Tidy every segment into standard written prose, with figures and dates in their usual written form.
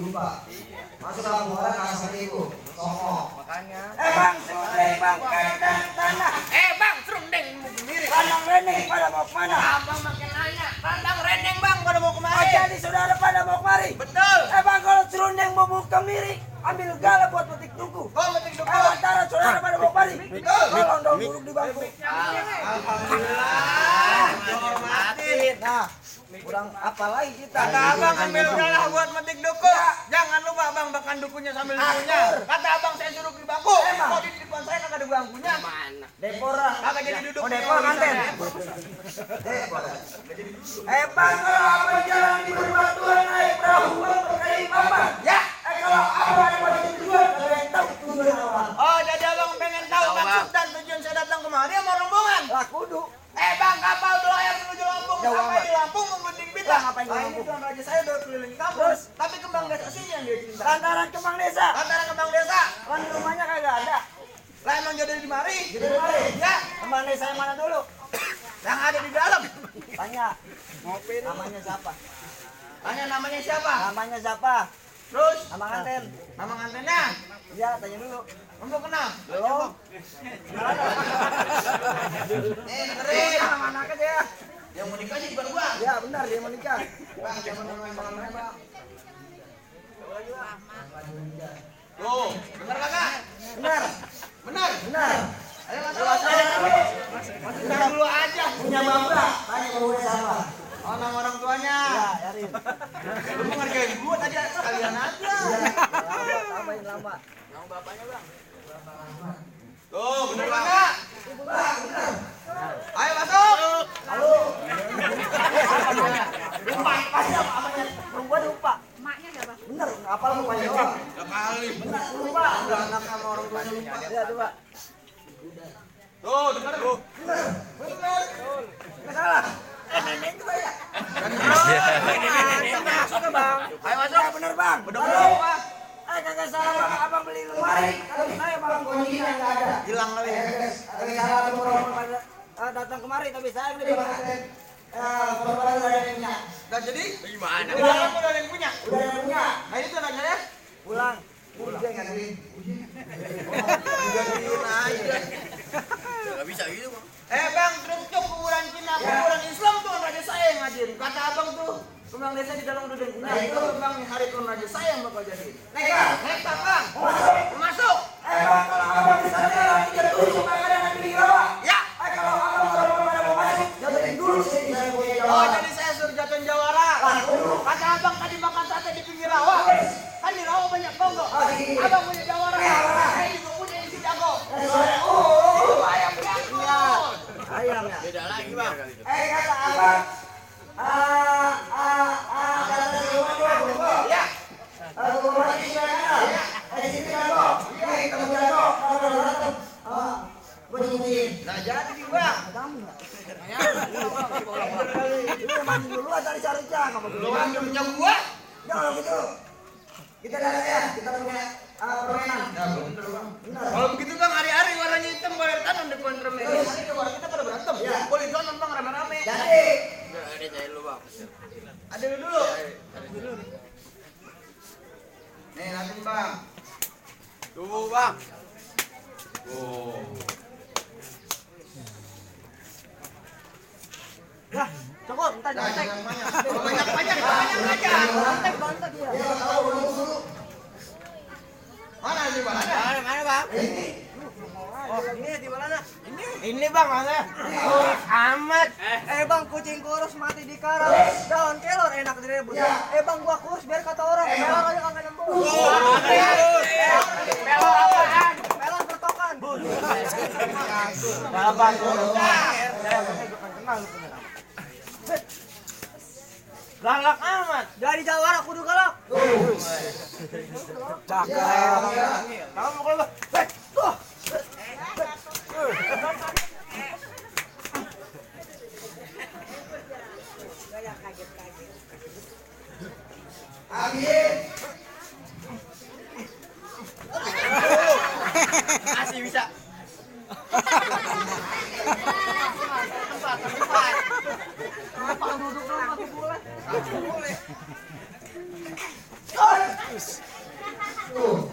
lupa. Masuk kampung orang nggak seperti itu. Songong. Makanya. Bang, serundeng bang, kandang tanah. Bang, serundeng mirip. Kandang reneng pada mau kemana? Abang makin nanya. Kandang reneng bang, pada mau Oh, kemari. jadi saudara pada mau kemari? Betul. Bang, kalau serundeng mau buka miri, ambil gala buat petik duku. Oh, metik duku. Antara saudara pada mau kemari. Tolong dong duduk di bangku. Alhamdulillah. Dihormatin. Nah, kurang apa lagi kita? Kata abang ambil galah buat metik duku. Jangan lupa bang makan dukunya sambil dukunya. Kata abang saya suruh di bangku. Kok di depan saya kagak ada bangkunya? Mana? Depora. Kagak jadi duduk. Oh, Depora kanten. Bang, kalau apa jalan di berbatuan naik perahu bang berkali papan. Ya. Kalau apa ada pada tujuan, kalian tahu tujuan orang. Oh, jadi abang pengen tahu maksud dan tujuan saya datang kemari sama rombongan. Lah kudu. Bang, kapal berlayar menuju Lampung. Jauh Sampai amat. di Lampung membenting bintang. Lah, ngapain di Ini Lampung? tuan raja saya udah keliling kampus. Tapi kembang desa sini yang dia cinta. Lantaran kembang desa. Antara kembang desa. Kan di rumahnya kagak ada. Lah emang jodoh di mari. Jadi mari. Ya, Kembang desa yang mana dulu? yang ada di dalam. Tanya. Namanya siapa? Tanya namanya siapa? Namanya siapa? Terus Nama kanten. nama ngantennya. Iya, tanya dulu. Untuk kenal. Belum. Dengerin. Nama anaknya dia. Yang mau nikah sih bukan gua. Ya benar dia mau nikah. Bang, jangan ngomong-ngomong bang. Tuh, bener kagak? Benar. Bener. Benar. Ayo masuk dulu aja. Punya bangga. Tanya ke udah sama. Oh, nama orang tuanya. Ya, Yarin. Lu mau ngerjain gua tadi sekalian aja. Tambahin lama. Nama bapaknya bang. Tuh, bener kagak? Ayo masuk. Halo. Lupa. Pasti apanya? Perempuan lupa. Maknya siapa? Bener. Apa lupanya doang? Kali. Bener. Lupa. Udah anak sama orang tuanya lupa. Ya coba. Tuh, denger tuh. Bener. Nggak salah. Nenek juga ya. Masuk ke bang. Ayo masuk. Ya bener bang. Udah Halo. berapa? Kagak salah bang. Abang beli lemari. Tapi saya bang kuncinya nggak ada. Hilang kali ya. Kagak salah orang pada datang kemari tapi saya beli bang. Bapak udah ada yang punya. Dan jadi Gimana? udah ada yang punya. Udah ada yang punya. Nah ini tuh nanya ya. Pulang. Udah nggak ada. Jadiin aja. Gak bisa gitu bang. Bang, terus cok kuburan Cina, kuburan Islam tuh raja saya yang ngajarin. Kata abang tuh, kembang desa di dalam udah ada yang punya. Itu bang hari kon raja saya yang bakal jadiin. Nekat bang. Masuk. Bang kalau abang di sana lagi jatuh makanan yang di bawah. Ya. Kalau abang kalau pada mau masuk jatuhin dulu sini saya punya Oh jawab. jadi saya suruh jatuhin jawara. Kata abang tadi makan sate di pinggir rawa. Kan di rawa banyak gonggong. Abang punya jawara. Saya juga punya isi jago. Ayam jago. Ayam ya. Beda lagi bang. Kata abang. Kata si rumah Ya. rumah di sana. Sini kan kok. Kita mau jatuh. Bunyiin. Nah jadi di bang. Lu mandi dulu atau dicari jangan kamu dulu. Lu ambil punya gua. Jangan gitu. Kita ada ya, kita punya permainan. Ya bener bang. Kalau begitu bang hari-hari warnanya hitam boleh tanam di pohon remeh. Hari ke warna kita pada berantem. Ya. Boleh tanam bang rame-rame. Jadi, Udah ada saya lu bang. Ada dulu. Nih nanti bang. Tuh bang. cukup, entar Nah, jangan. jangan banyak. Kalau banyak aja. Bantek dia. Mana sih bang? Ada. Mana bang? Oh, ini di mana? Ini bang mana? Amat. Bang, kucing kurus mati di karang. Daun kelor enak direbus. Bang, gua kurus biar kata orang. Pelor aja kagak nembus. Pelor apaan? Pelor bertokan. Abang kurus. Galak amat. Dari jawara kudu galak. Cakep. Kamu mau keluar? Masih bisa. Tempat duduk dulu masih boleh. Tuh.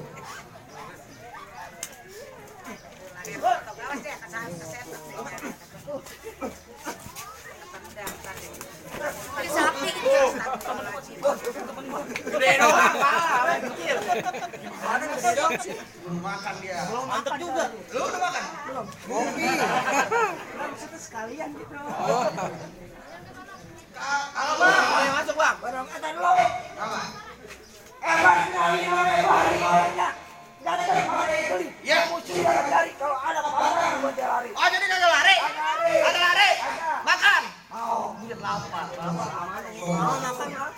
Gede doang, pala, kecil. Belum makan dia. Mantap juga. Lu udah makan? Belum. Ngopi. Maksudnya sekalian gitu. Halo bang. Ayo masuk bang. Barang kata lo. Apa? Hebat sekali orang-orangnya. Jangan ada beli. Ya. Musuh jangan lari. Kalau ada orang buat dia lari. Oh, jadi kagak lari? Kagak lari? Makan. Oh, biar lapar. Mau makan ya?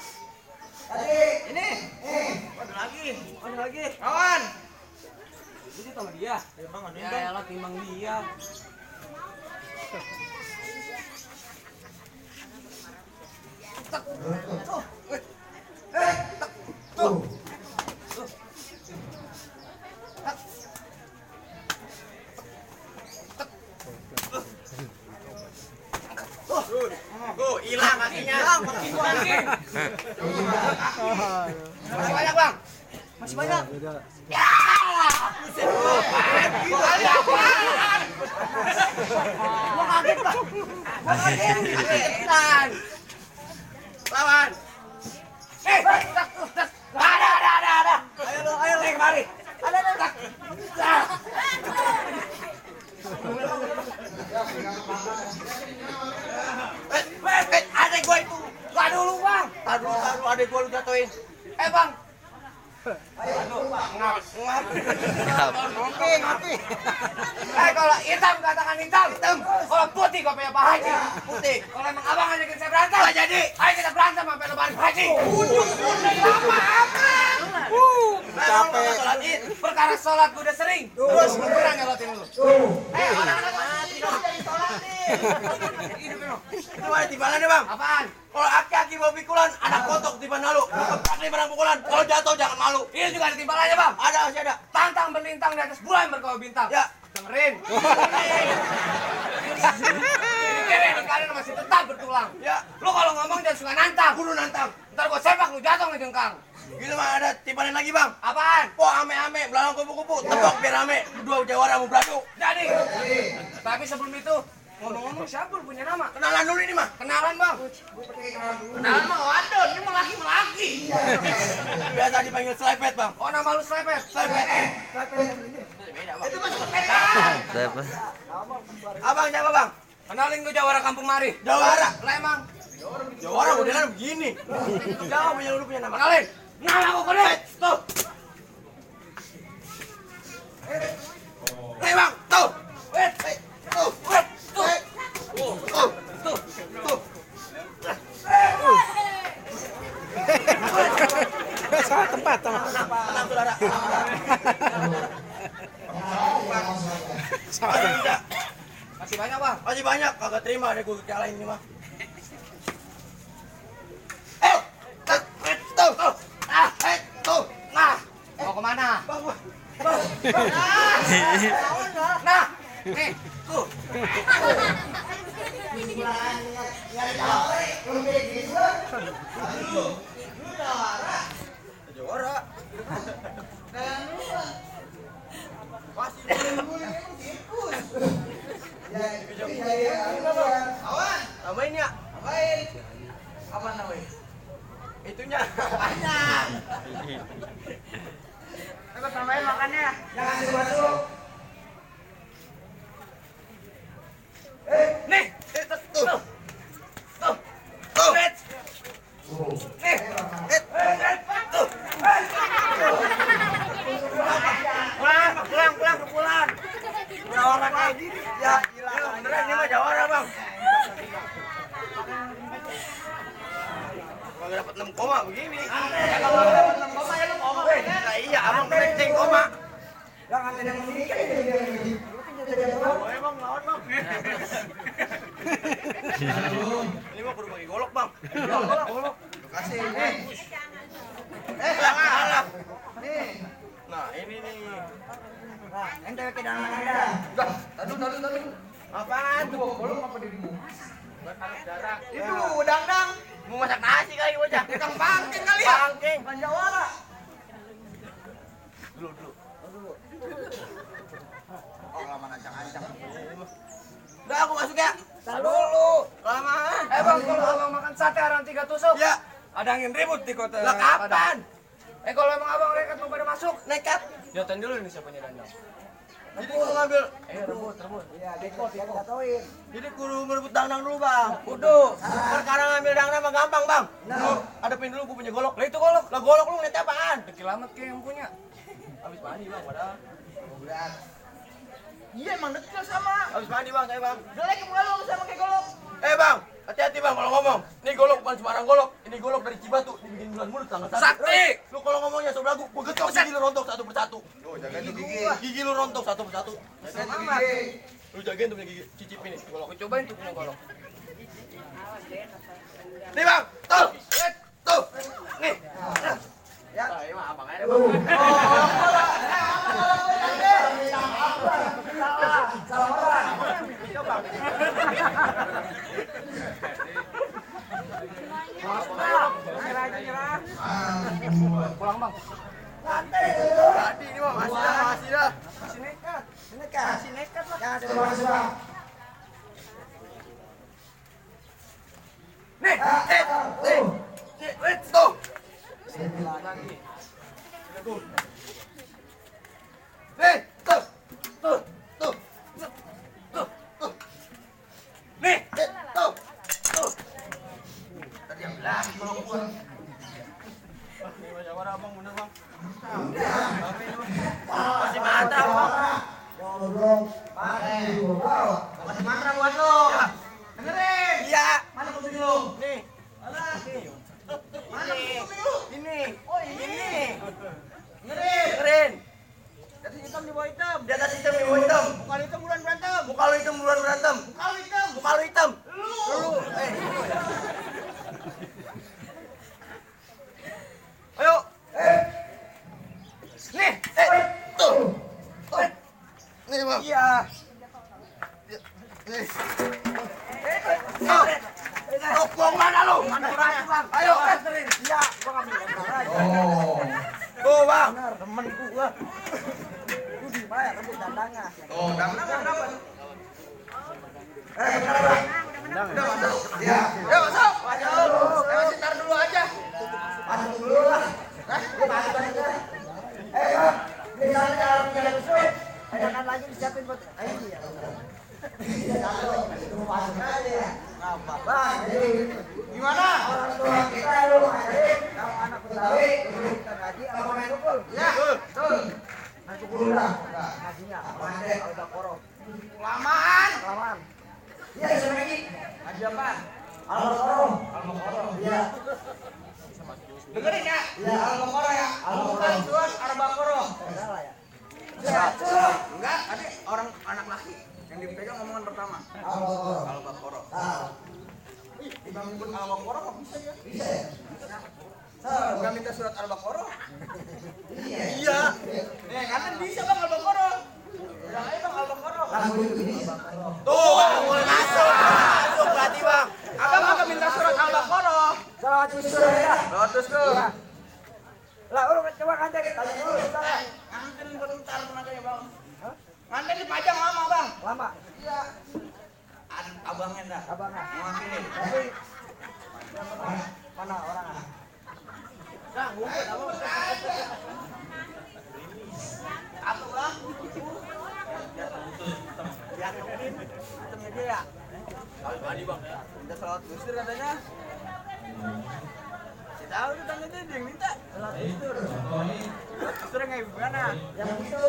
Tadi. Ini. Ada lagi. Ada lagi. Kawan. Itu sama dia. Ya elah timbang dia. Tuh. Tuh, hilang kakinya. Masih banyak, Bang. Masih banyak. Gua kaget, Pak. Kagetan. Lawan. Ada. Ayo lo kemari. Ada. Adek gua itu. Gua dulu, Bang. Taruh, adek gua lu jatuhin. Bang. Ngopi. Kalau hitam katakan hitam. Kalau putih kau punya Pak Haji. Putih. Kalau emang abang ajakin saya berantem. Nggak jadi. Ayo kita berantem sampai lebaran Haji. Udah lama amat. Capek. Sholat id. Perkara sholat gua udah sering. Terus lu pernah ngelotin lu. Orang-orang mati dong jadi sholat nih. Itu ada timbangannya bang. Apaan? Kalau aki-aki mau pikulan, ada kotok di depan lalu. Keprak nih barang pukulan. Kalau jatuh jangan malu. Ini juga ada timbangannya, Bang. Ada, masih ada. Tantang berlintang di atas bulan berkau bintang. Ya. Dengerin. Ini keren kalian masih tetap bertulang. Ya. Lu kalau ngomong jangan suka nantang. Kudu nantang. Ntar gua sepak lu jatuh ngejengkang. Gitu mah ada timbangan lagi bang. Apaan? Wah ame-ame, belalang kupu-kupu. Tebak biar ame. Dua jawara mau beradu. Jadi. Tapi sebelum itu, ngomong-ngomong siapa lu punya nama? Kenalan dulu ini mah. Kenalan, Bang. Kenalan mah waduh, ini melaki-melaki. Biasa dipanggil selepet bang. Oh, nama lu Slepet. Selepet. Beda, Bang. Itu mah sepeda. Abang siapa bang? Kenalin gua Jawara Kampung Mari. Jawara. Lah emang. Jawara modelan begini. Jangan punya lu punya nama. Kenalin. Nama aku Kudet. Tuh. Nih bang, tuh. Wait. Tuh. Tuh. Tuh. Tuh. Salah tempat, teman. Tenang saudara. Masih banyak, Bang. Masih banyak, kagak terima deh gue kalahin ini mah. Tuh. Tuh. Nah, mau kemana? Bang, bang. Nah, nih, tuh. Jawara. Pasti awan, tambahin ya. Tambahin. Apa namanya? Itunya. Banyak. Coba tambahin makannya. Jangan dimasuk. Nih, tuh. Tuh. Tuh. Nih. Tuh. Pulang. Jawara kayak gini. Ya, gila. Beneran ini mah jawara, Bang. Kalau dapat 6 koma begini. Kalau dapat 6 koma ya lu koma. Nah, iya, abang kencing koma. Jangan ada yang menikah. Oh, emang lawan, Bang. Ini mah kudu pakai golok, Bang. Golok. Kasih. Salah. Nih. Nah, ini nih. Nah, ente ke dalam Anda. Tadu. Apaan tuh? Bolong apa di rumah? Itu dangdang. Mau masak nasi kali bocah. Ikan pangking kali ya. Pangking. Bukan Jawara. Dulu. Oh, lama ancang-ancang. Udah aku masuk ya. Tar dulu. Kelamaan. Bang, kalau abang makan sate orang 3 tusuk. Ya. Ada angin ribut di kota. Lah kapan? Kalau emang abang nekat mau pada masuk. Nekat. Jotain dulu nih siapanya danang. Jadi gua ngambil. Rebut. Iya, dekot ya jatuhin. Jadi kudu merebut dangdang dulu bang. Kudu. Perkara ngambil dangdang mah gampang bang. Lu adepin dulu gua punya golok. Lah itu golok. Lah golok lu ngeliat apaan? Kilamat kayak yang punya. Habis mandi bang padahal. Berat. Iya emang deket sama. Habis mandi bang saya bang. Jelek mengalu sama kayak golok. Bang, hati-hati bang kalau ngomong. Ini golok bukan sembarang golok. Ini golok dari Cibatu, dibikin bulan mulut tanggal 1. Sakti! Lu kalau ngomongnya sebelagu, gua getok gigi lu rontok satu persatu. Tuh, jaga tuh gigi. Gigi lu rontok satu persatu. Jaga tuh gigi. Lu jagain tuh punya gigi, cicipin nih golok. Gua cobain tuh punya golok. Nih bang, tuh, tuh, nih. Ya. Nah, ini mah abang aja bang. Salah orang. Pulang bang. Tadi ini mah masih dah. Masih nekat. Masih nekat lah. Jangan coba-coba. Nih, tuh. Nih, tuh. Nih, tuh. Tadi yang lagi kalau gua. Ini macam mana abang bener bang? Masih mantap bang. Goblok. Pakai gua. Masih mantra buat lo. Dengerin. Iya. Mana kuping lo? Nih. Mana kuping lo? Ini. Oh ini. Dengerin. Keren. Di atas hitam di bawah hitam. Di atas hitam, di bawah hitam. Muka lu hitam bulan berantem. Muka lu hitam, bulan berantem. Muka lu hitam. Muka lu hitam. Lu. Ayo. Nih, tuh. Tuh. Nih, Bang. Iya. Nih. Tuh, buang mana lu? Ayo, anterin. Iya. Gua ngambil lempar aja. Oh. Tuh, Bang. Benar temen gua. Lu di mana rebut dandangnya? Oh, Benar berapa? Benar, Bang. Udah masuk. Iya. Ya masuk. Masuk. Masih tar dulu aja. Masuk dulu lah. Masuk aja. Bang. Ini sana kalau punya tusuk. Jangan lagi disiapin buat. Iya. Itu masuk aja ya. Apa, Bang? Jadi Gimana? orang tua kita lu ngajarin kalau anak Betawi kita ngaji apa main pukul? Ya. Betul. Main pukul lah. Ngajinya. Mandek Al-Baqarah. Lamaan. Kelamaan. Iya, bisa ngaji. Ngaji apa? Al-Baqarah. Iya. Dengerin ya. Iya, Al-Baqarah ya. Bukan surat Al-Baqarah. Salah ya. Iya, suruh. Enggak, tadi orang anak laki yang dipegang ngomongan pertama. Al-Baqarah. Al-Baqarah. Salah. Ih, Imam nyebut Al-Baqarah kok bisa ya? Bisa ya? Salah. Enggak minta surat Al-Baqarah. Iya. Iya. Ya, kan bisa Bang Al-Baqarah. Udah aja Bang Al-Baqarah. Lagu itu gini. Tuh, Bang, mulai masuk. Masuk berarti, Bang. Abang kagak minta surat Al-Baqarah. Salah suruh ya. Terus tuh. Lah, udah coba kantek tanya dulu salah. Ngantin bentar tenaganya Bang. Ngantin dipajang lama Bang. Lama. Iya. Abangnya dah. Abangnya. Ngakinin. Tapi mana orangnya? Dah, ngumpet abang. Apa Bang? Hitamnya dia ya. Habis mandi, Bang. Minta salat gusur katanya. Saya tahu tuh tanya dia yang minta. Salat gusur. Gusur yang kayak gimana? Yang itu.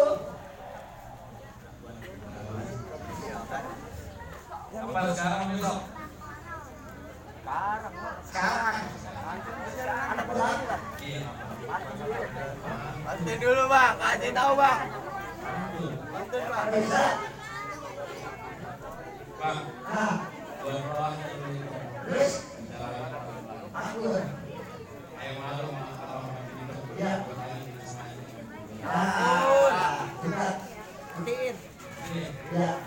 Apa sekarang besok? Sekarang. Sekarang. Anak petani lah. Kasih dulu, Bang. Kasih tahu, Bang. Bantuin, Bang. Bisa. Bang, Nah, buat orang ini. terus Jalan aku. ayo malu sama ini. Ya. Buat Nah, benar. Gantiin. Ya.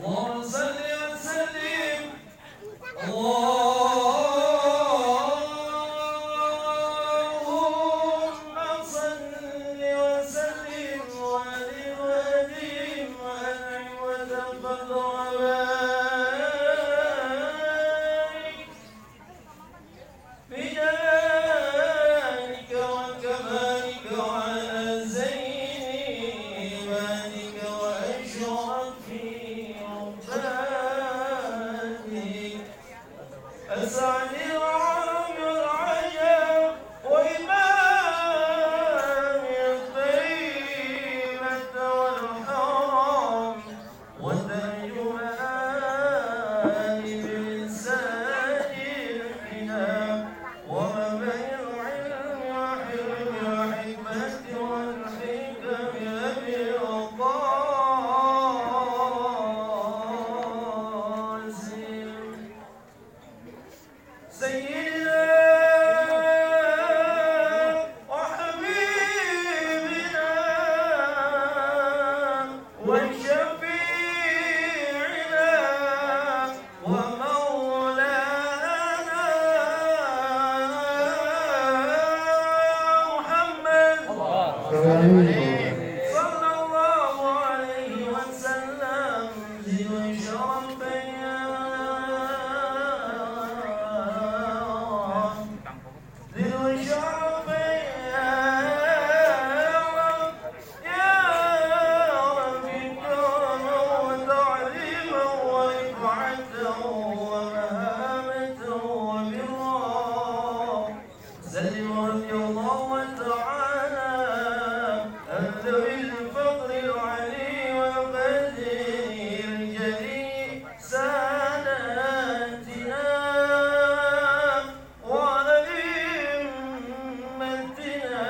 اللهم صل وسلم اللهم صلى الله عليه وسلم ذو الشرفين ذو الشرفين يا رب كرما وتعظيما ورفعة ومهابة وبرا سلم رضي الله تعالى عن ذوي الفقر العلي والقدر الجليل ساداتنا وأئمتنا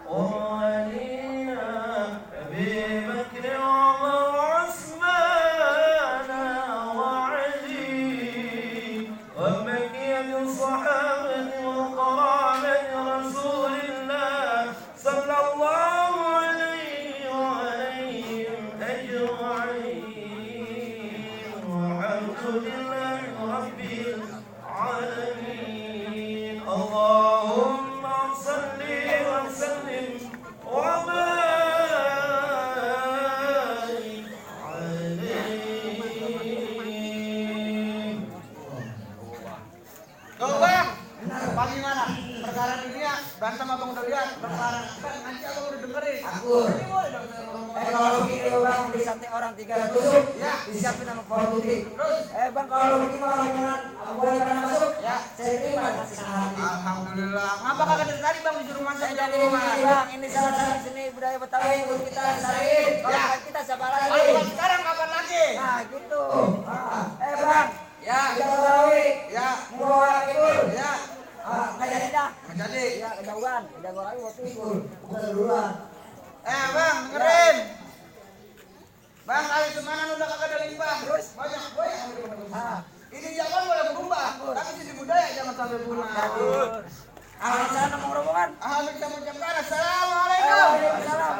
ووالينا أبي بكر وعمر وعثمان وعلي وبقية الصحابة وقرابة رسول الله صلى الله عليه وعليهم أجمعين والحمد لله رب العالمين اللهم صل وسلم وبارك عليه. Tuh bang, bagaimana? Perkara dunia berantem abang udah lihat. Perkara kan nanti abang udah dengerin. Akur. Ini boleh dong saya ngomong. Kalau begini bang, disantai orang 3 tusuk, Ya. disiapin sama pohon putih. Terus, Bang, kalau begini malah jangan boleh pada masuk. Ya. Saya terima kasih sangat. alhamdulillah. Ngapa kagak dari tadi bang disuruh masak Saya jam jadi rumah? ini bang, ini salah satu seni budaya Betawi yang perlu kita lestariin. Kalau Ya. bukan kita siapa lagi? Kalau bukan sekarang kapan lagi? Nah gitu. Bang, Ya. kita Betawi, Ya. mau orang ikut. Ya. Nggak jadi dah. Nggak jadi. Ya, kejauhan. Kejauhan lagi waktu ikut. Bukan duluan. Bang, dengerin. Bang, kali semanan udah kagak ada limbah. Terus? Banyak banyak. Ah, Ini zaman boleh berubah, tapi sisi budaya jangan sampai punah. Ahlan sana mau rombongan. Ahlan kita mengucapkan assalamualaikum. Waalaikumsalam.